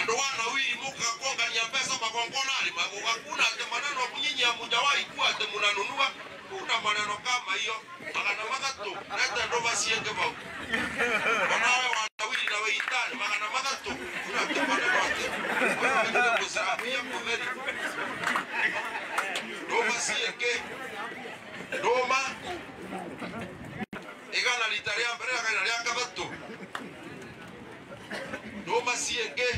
Andu wanawiri mukakongania pesa magongona ali hakuna ate maneno nyinyi hamujawahi kuwa ate mnanunua. Kuna maneno kama hiyo magana magatatu neta ndo basienge bau wanawe wanawiri na weitani magana magatatu kuna ate maneno ate wewe kuzarabia kumeri ndo basienge ndoma igana litaria mbere kana ria kathatu ndoma cienge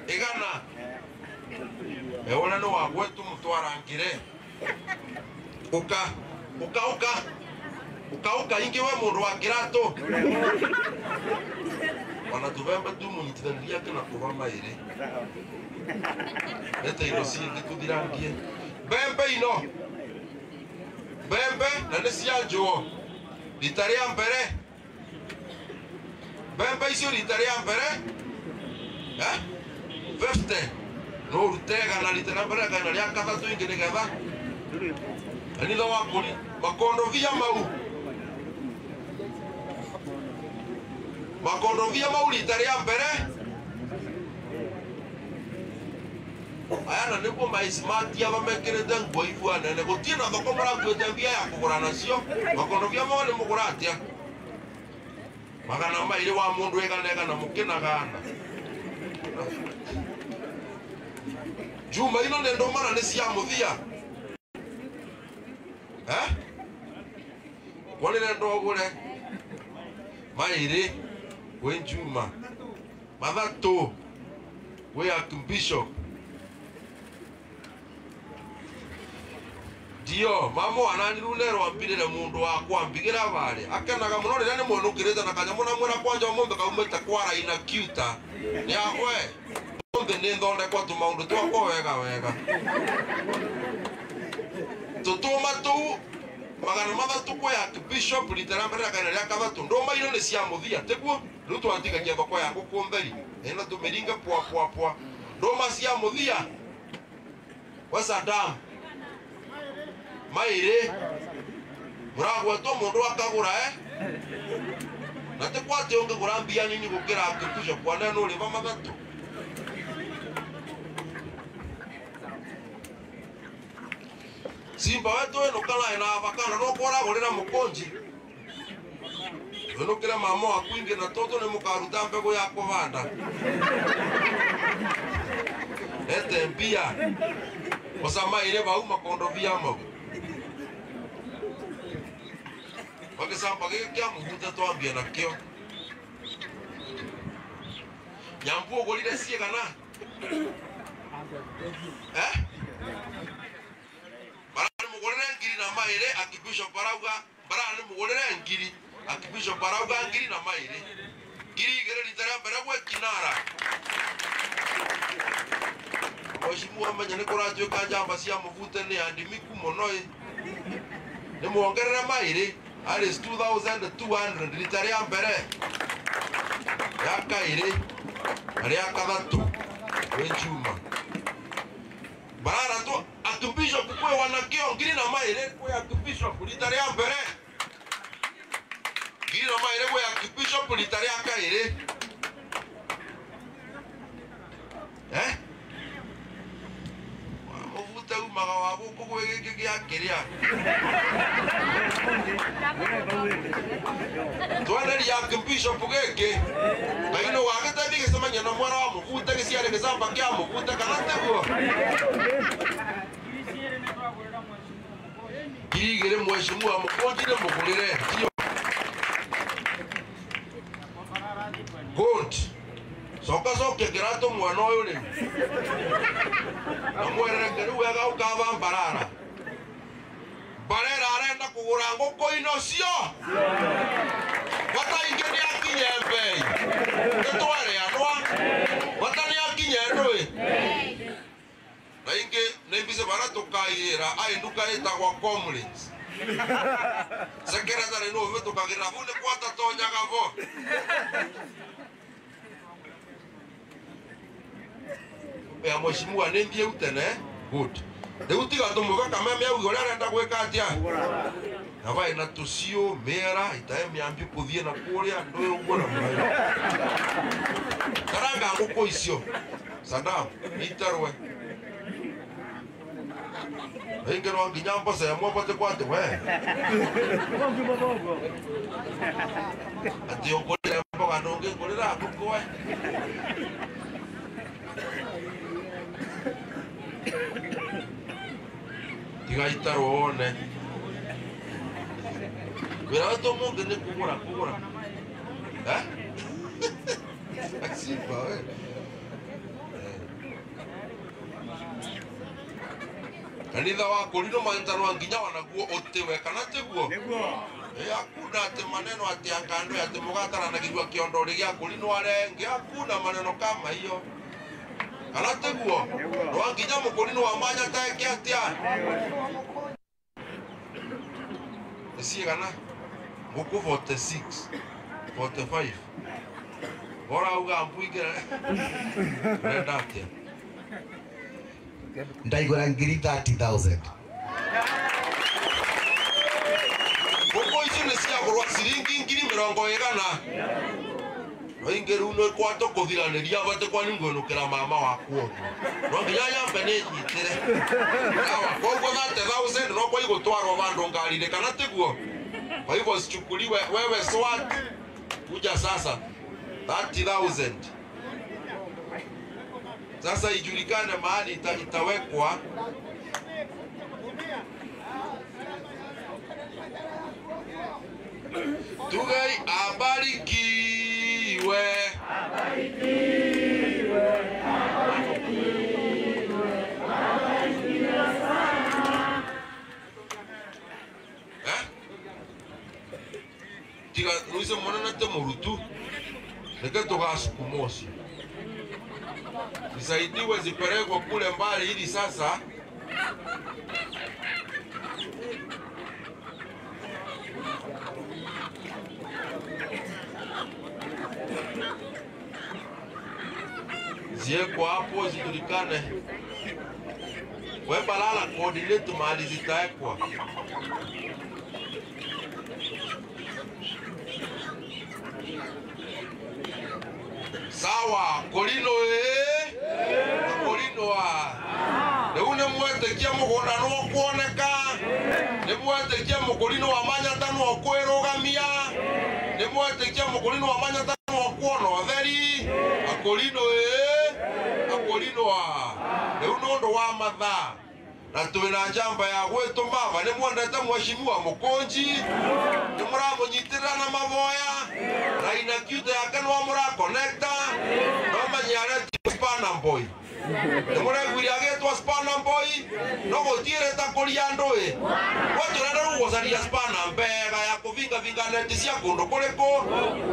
igana eona no wagwetu mutwarangire uka uka uka uka uka ingi we mundu wa kirato wana tubembe tu munyitithaniria kana kuba maire leta ino cienge tuthirangie mbembe ino mbembe na nĩ cia njũo rita rĩa mbere mbembe icio rita rĩa mbere 50 no rute igana rita rĩa mbere kana rĩa gatatũ ingĩ nĩgetha kanitha wa kũri makondobia mau makondobia mau rita rĩa mbere aya na nĩguo maismati aba mekĩrĩte nguo ibuanene gũtirĩ na thoko mũrakuĩte mbia ya kũgũra nacio makondobia mau nĩ mũgũra atĩa magana mairĩ wa mũndũ igana igana mũkĩnagana Juma ino nĩ ndũma na nĩ cia mũthia kwonire ndogũre mairĩ kwĩ Juma mathatũ kwĩ Archbishop ndio mama ananiru nero ambirire mundu wakwa ambigira bare akenaga muno riria ni mwenukirite na kanyamu na mwira kwanja mumbe kaumite kwara ina kiuta ni akwe mumbe ni thondekwa tumaundu twakwa wega wega tutuma tu magana mathatu kwa Archbishop rita rĩa mbere kana rĩa gathatu ndũma ino nĩ cia mũthia tiguo rĩu twatigagia thoko ya ngũkũ theri ĩno tũmĩringe pwa pwa pwa ndũma cia mũthia wa Saddam maire muragwetwo mundu akagura na ti kwati ungigura mbia nini gukira Archbishop kwana nuriva mathatu simba wetu enukana na avakana no kwaragurira mukunji wenukira mama waku ingi na toto ni mukaruta mbegu ya kuvanda ete mbia osamaire bau makondobia mau wakisamba gĩkĩ kĩa mũhute twambie nakĩo nyambu ũgũrire ciigana bara nĩ mũgũrĩre ngiri na maĩrĩ Archbishop arauga bara nĩ mũgũrĩre ngiri Archbishop arauga ngiri na maĩrĩ ngiri igĩrĩ rita rĩa mbere gwĩ Kinara mheshimiwa menya nĩ kũratuĩka njamba cia mũbute nĩ andimiku mũno ĩ nĩ muongerere maĩrĩ Aris 2200 rita rĩa mbere rĩa kaĩrĩ na rĩa gathatu kwĩ Juma barara tu Archbishop kwĩ wanakĩo ngiri na maĩrĩ kwĩ Archbishop rita rĩa mbere ngiri na maĩrĩ kwĩ Archbishop rita rĩa kaĩrĩ mũbute umaga wa gũkũ gwĩ gĩkĩ gĩa kĩrĩa twenderia Archbishop gĩkĩ Ngai nĩ wagĩteithie gĩcemania na mwera wa mũbute gĩciare gĩcamba kĩa mũbute kana tiguo ngiri igĩrĩ mheshimiwa mũkũnji nĩ mũgũrĩre ndio good coka cokia kĩratũ mwana ũyũ rĩu na mwerere rĩu wega ũkaba mbarara Barera arenda kũgũra ngũkũ ino cio bata ingĩ nĩ akinye mbei nĩ twareanwa bata nĩ akinye ndũĩ na ingĩ nĩ mbice bara tũkaiyĩra ai nduka ĩtagwo Comrades secretary no ũhĩtũkagĩra bau nĩ gwatatonyaga bo ya mheshimiwa nĩ thiĩ tene good rĩu tiga tũmũge kameme auge ũrĩa arenda gwĩka atĩa na vai na tũciũ mĩera itae mĩambio kũthiĩ na kũrĩa ndũĩ ũguo na mwayo Ngũkũ icio Saddam itarwe ingi no nginya mboca ĩmwe bote kwate we ati ũngũrĩre mboga ndũngĩngũrĩra ngũkũ we. Tiga itarwo wone wĩra witũ mũngĩ nĩ kũgũra kũgũra eh Simba we. Kanitha wa Korino manyitanwa nginya wanaguo utiwe kana tiguo hakuna ati maneno ati angando ati mugataranagirwa kiondori gia Korino arenge hakuna maneno kama hiyo kana tiguo no nginya mukorino wa manyata eke atia eciigana nguku 46 45 bora uga mbuingire renda atia ndaigura ngiri 30,000. Ngũkũ icio nĩ ciagũrwa ciringi ngiri mĩrongo ĩgana no ingĩ rĩu nĩ kwa tũkũthiranĩria bate kwani ngũinũkĩra mama waku ũguo no nginya nyambe nĩ nyitĩre sawa. Koguo 30,000 no kwa igũtwarwo vandũ ngari-inĩ kana tiguo. Kwa hivyo sichukuliwe wewe SWAT kuja sasa 30,000. Sasa ijulikane mahali itawekwa. Tugei abarikiwe. Abarikiwe, abarikiwe, abarikiwe sana. Eh? Tiga nuise mwana te murutu. Neke tugasukuma ucio. Zisaidiwe zipelekwe kule mbali ili sasa ziekwa hapo zijulikane. We balala coordinate mahali zitaekwa. Sawa, Korino Korino a. Rĩu nĩ mwetĩkia mũgũnda no kuoneka. Nĩ mwetĩkia mũkũrinũ wa Manyata no kwĩrũgamia. Nĩ mwetĩkia mũkũrinũ wa Manyata no kuona ũtheri. Akorino Akorino a. Rĩu nĩ ũndũ wa mathaa na twĩna njamba ya gwĩtũ mava nĩ mwendete mheshimiwa Mũkũnji nĩ mũramũnyitĩrĩra na maboya Raina kiute yake no mũrakonekta no menye Spana Boy nĩ mũraiguire agĩtwo Spana Boy no gũtiĩrĩta kũria andũ ĩ gwatũrenda rĩu gũcaria Spana mbega ya kũvingavinga neti cia kũndũ kũrĩkũ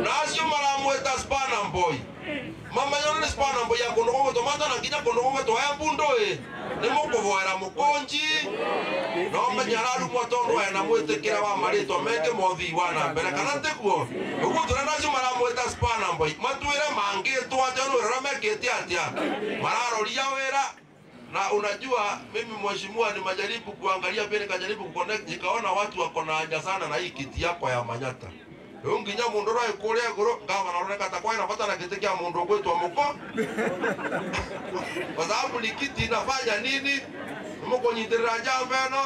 na acio maramwĩta Spana Boy mamenyo nĩ Spana Boy ya kũndũ gũgwĩtwo Manyata na nginya kũndũ gũgwĩtwo Embu ndũĩ nĩ mũkũvoera Mũkũnji no menya ararumwo tondũ ena mwĩtĩkĩra wa marĩtwa mengĩ mothii wa na mbere kana tiguo ũguo tũrenda acio maramwĩta Spana Boy matwĩre mangĩtwo atĩa nĩ wĩra mekĩte atĩa mararoria wĩra. Na unajua mimi mheshimiwa ni majaribu kuangalia pia nikajaribu kuconnect nikaona watu wako na haja sana na hii kiti yako ya Manyata. Rĩu nginya mũndũ ũroĩ kũrĩa igũrũ ngavana ũroneka ta kwĩna bata na gĩtĩ kĩa mũndũ ũgwĩtwo Mũko kwa sababu ni kiti inafanya nini mkonyitĩrĩra njamba ĩno.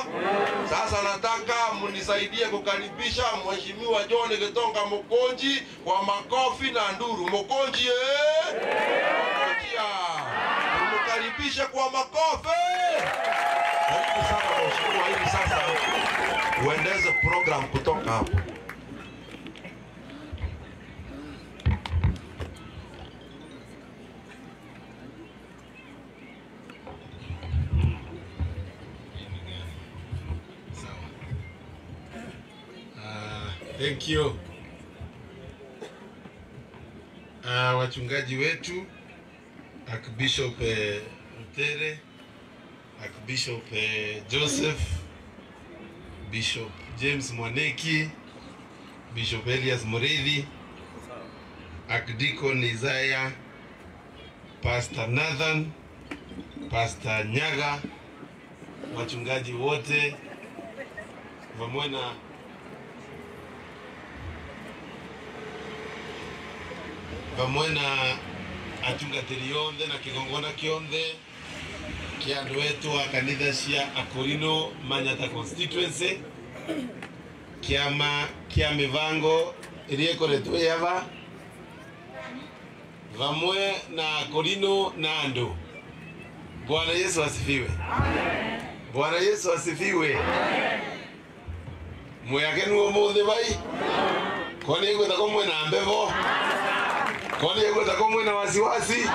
Sasa nataka mnisaidie kukaribisha mheshimiwa John Gitonga Mũkũnji kwa makofi na nduru. Mũkũnji tumkaribishe kwa makofi. Karibu sana mheshimiwa, hivi sasa uendeze program kutoka hapo. Thank you. Wachungaji wetu Archbishop Rutere, Archbishop Joseph, Bishop James Mwaneki, Bishop Elias Murithi, Archdeacon Isaiah, Pastor Nathan, Pastor Nyaga, wachungaji wote pamoja na Atungatĩri othe na kĩgongona kĩothe kĩa andũ etu a kanitha cia Akorino Manyatta constituency, kĩama kĩa mĩbango ĩrĩa ĩkoretwo ĩava vamwe na Akorino na andũ. Bwana Yesu asifiwe. Amen. Bwana Yesu asifiwe. Amen. Mwĩakenu ũmũthĩ bai? Kwani ĩgwĩta mwĩna mbevo? Kwani ĩgwĩta mwĩna wasiwasi?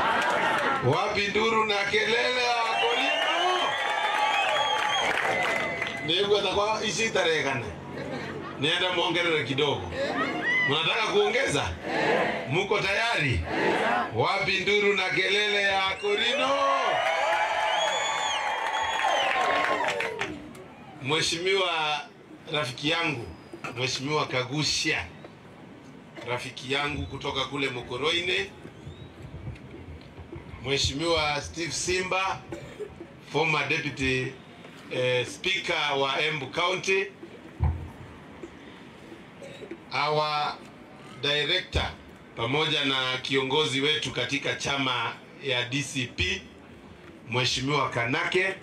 Wapi nduru na kelele ya Akorino? Nĩgwĩta kwa ici itaregana. Nienda muongerere kidogo. Mnataka kuongeza? Muko tayari? Wapi nduru na kelele ya Akorino? Mheshimiwa rafiki yangu, Mheshimiwa Kaguchia, rafiki yangu kutoka kule Mokoroine, Mheshimiwa Steve Simba, former deputy speaker wa Embu County, our director pamoja na kiongozi wetu katika chama ya DCP, Mheshimiwa Kanake,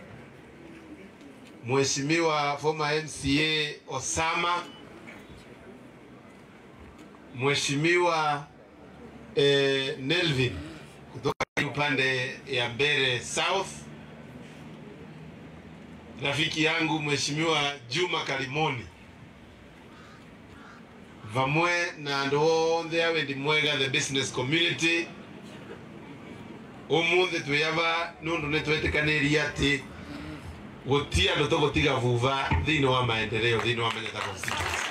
Mheshimiwa former MCA Osama, Mheshimiwa Nelvin kutoka upande ya Mbere South, rafiki yangu Mheshimiwa Juma Kalimoni, vamwe na andu othe awendi mwega the business community. Umuthi twiyava nundu nitwetikanirie ati guti andu tugutiga vuva thiini wa maendeleo thiini wa Manyatta constituency,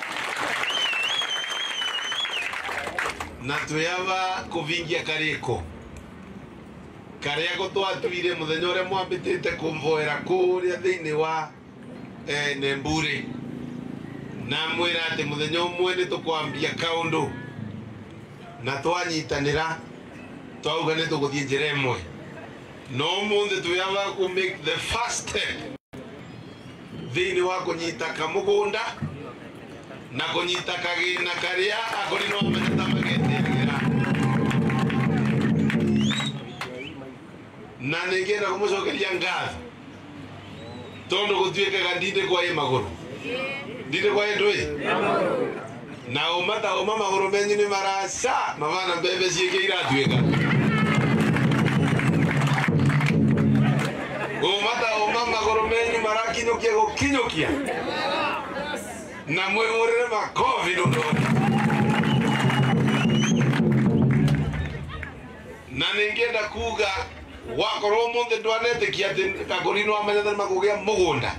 na twiyava kuvingia kariko karia gutwatuire muthenya uria mwambitite kumvoera kuria thiini wa Nemburi, na mwira ati muthenya umwe ni tukwambia kaundu na twanyitanira twauga ni tuguthie njira imwe. No umuthi twiyava ku make the first step thiini wa kunyita kamugunda na kunyita kagina karia Akorino Manyatta mageterera. Na ningienda kumucokeria ngatho tondu gutuikaga ndinde kwa i maguru, ndinde kwa ndui na uma ta uma maguru menyu ni maraca mabana mbembe ciĩke iratuĩka. Uma ta uma maguru menyu marakinyũkia gũkinyũkia na mwĩhũrĩre makobi nũndũ. Na ningĩenda kuga wakorwo ũmũthĩ ndwanetĩkia atĩ Akorino a Manyatta nĩmakũgĩa mũgũnda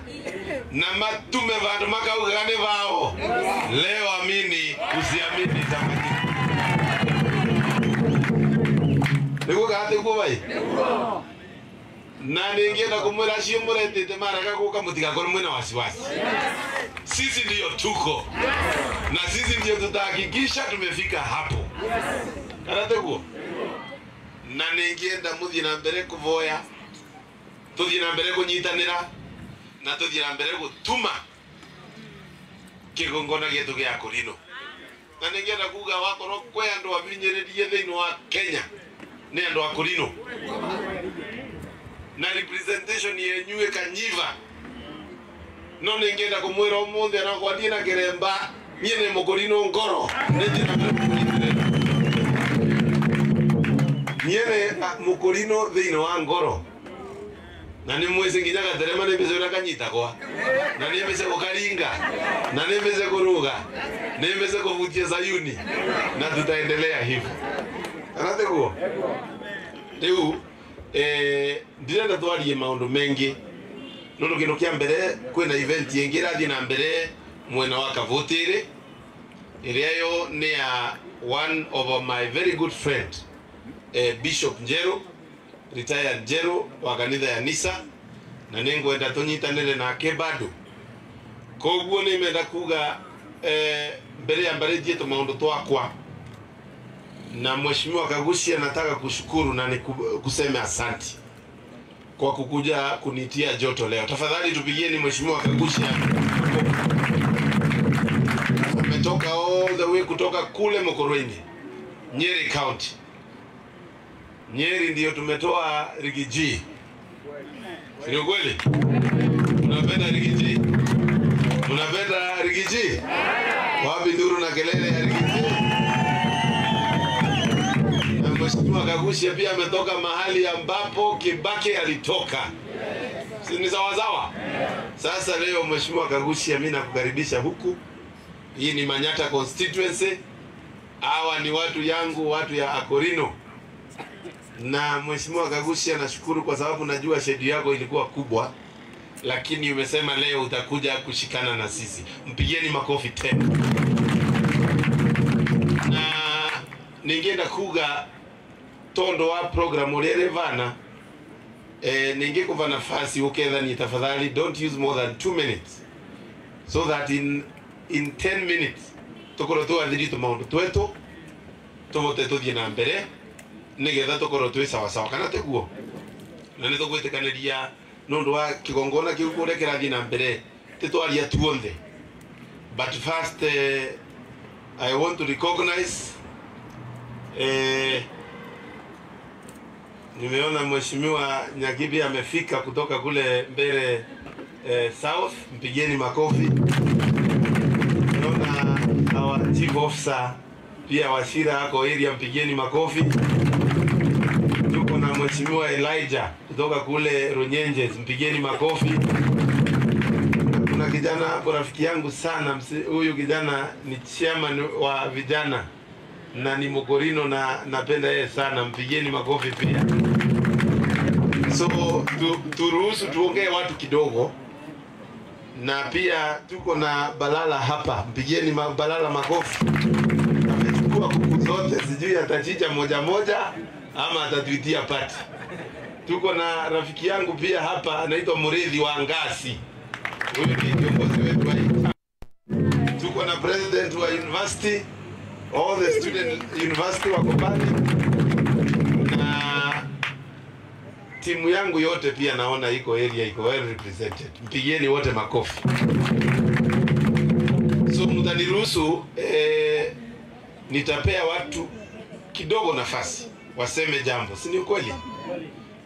na matume vandu makaugaga nĩ vao, leo amini usiamini itafanyika. Nĩguo kana tiguo bai? Na ningĩenda kũmwĩra acio mũretĩte marega gũka mũtigakorwo mwĩna wasiwasi. Sisi ndio tuko na sisi ndio tutahakikisha tumefika hapo. Kana tiguo? Na ningĩenda mũthiĩ na mbere kũvoya, tũthiĩ na mbere kũnyitanĩra, na tũthiĩ na mbere gũtuma kĩgongona gĩetũ gĩa Akorino. Na ningĩenda kuga wakorwo kwĩ andũ abinyĩrĩrie thĩinĩ wa Kenya nĩ andũ a Akorino, na representation yenyu ĩkanyiva. No ningĩenda kũmwĩra ũmũthĩ ona kwathiĩ na kĩremba, niĩ nĩ Mũkorino ngoro, nĩthiĩ na mbere kũmũnyitĩrĩra. Niĩ nĩ Mũkorino thĩinĩ wa ngoro, na nĩ mwĩcĩ nginya gaterema nĩ mĩce ũrĩa kanyitagwa, na nĩ mĩce gũkaringa, na nĩ mĩce kũrũga, nĩ mĩce kũbutia Sayuni, na tutaendelea hivyo. Kana tiguo? Rĩu ndirenda twarie maũndũ maingĩ nũndũ kĩndũ kĩa mbere kwĩna event ĩngĩ ĩrathiĩ na mbere mwena wa Kavutĩrĩ, ĩrĩa yo nĩ ya one of my very good friend, Bishop Njeru, retired Njeru wa kanitha ya Nisa, na nĩngwenda tũnyitanĩre nake bado. Koguo nĩmenda kuga mbere ya mbarĩtie tũmaũndũ twakwa, na Mheshimiwa Kaguchia nataka kushukuru na kusema asante kwa kukuja kunitia joto leo. Tafadhali tupigieni Mheshimiwa Kaguchia. Ametoka all the way kutoka kule Mokoroini, Nyeri County. Nyeri ndio tumetoa Rigiji. Si kweli? Mnapenda Rigiji? Mnapenda Rigiji? Wapi nduru na kelele ya Rigiji? Na Mheshimiwa Kaguchia pia ametoka mahali ambapo Kibaki alitoka. Si ni sawa sawa? Sasa leo Mheshimiwa Kaguchia, mimi nakukaribisha huku. Hii ni Manyatta constituency. Hawa ni watu yangu, watu ya Akorino. Na Mheshimiwa Kaguchia, nashukuru kwa sababu najua shedi yako ilikuwa kubwa, lakini umesema leo utakuja kushikana na sisi. Mpigieni makofi tena. Na ningeenda kuga tondo wa program ulierevana, ningekupa nafasi uketha ni tafadhali don't use more than 2 minutes so that in 10 minutes tukorwo twathirite maundu twetu tuvote tuthie na mbere nigetha tukorwo twi sawa sawa kana tiguo na nitugwitikaniria nundu wa kigongona kiu kuria kirathie na mbere titwaria tuonthe. But first I want to recognize nimeona Mheshimiwa Nyagibi amefika kutoka kule mbele South, mpigieni makofi. Naona our chief officer pia Wachira ako area, mpigieni makofi. Tuko na Mheshimiwa Elijah kutoka kule Runyenjes, mpigieni makofi. Kuna kijana hapo rafiki yangu sana, huyu kijana ni chairman wa vijana na ni Mokorino na napenda yeye sana, mpigieni makofi pia. So turuhusu tuongee watu kidogo. Na pia tuko na Balala hapa, mpigieni Balala makofi. Amechukua kuku zote, sijui atachinja moja moja ama atatuitia pati. Tuko na rafiki yangu pia hapa anaitwa Murithi wa Ngasi. Huyu ni kiongozi wetu wa hii. Tuko na president wa university, all the student university wako pale. Na timu yangu yote pia naona iko area, iko well represented. Mpigieni wote makofi. So mtaniruhusu nitapea watu kidogo nafasi waseme jambo, si ni ukweli?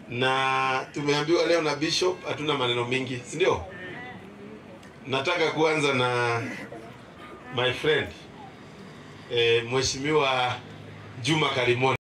Na tumeambiwa leo na Bishop hatuna maneno mingi, si ndio? Nataka kuanza na my friend Mheshimiwa Juma Karimoni.